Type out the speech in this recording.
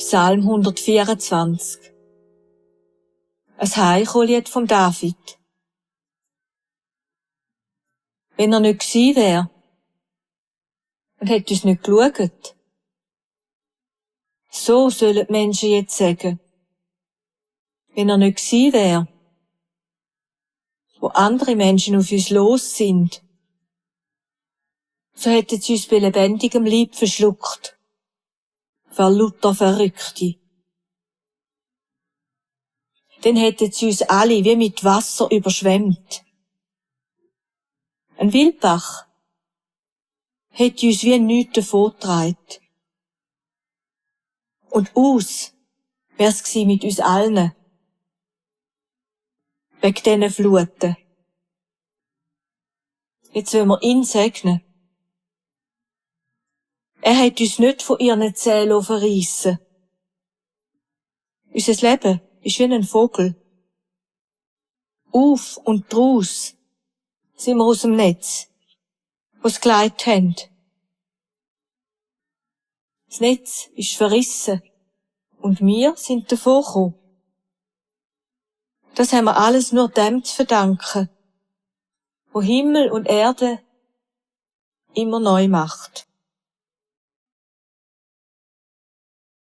Psalm 124. Ein Heimkommenlied vom David. Wenn er nicht gsi wär und hätte uns nicht geschaut, so sollen die Menschen jetzt sagen. Wenn er nicht gsi wär, wo andere Menschen auf uns los sind, so hätten sie uns bei lebendigem Leib verschluckt. Vor lauter Verrückte. Dann hätten sie uns alle wie mit Wasser überschwemmt. Ein Wildbach hätte uns wie nichts davongetragen. Und aus wär's gsi mit uns allen. Wegen diesen Fluten. Jetzt wollen wir ihn segnen. Er hat uns nicht von ihren Zählen verreissen. Unser Leben ist wie ein Vogel. Auf und draus sind wir aus dem Netz, was geleitet haben. Das Netz ist verrissen und wir sind davon gekommen. Das haben wir alles nur dem zu verdanken, wo Himmel und Erde immer neu macht.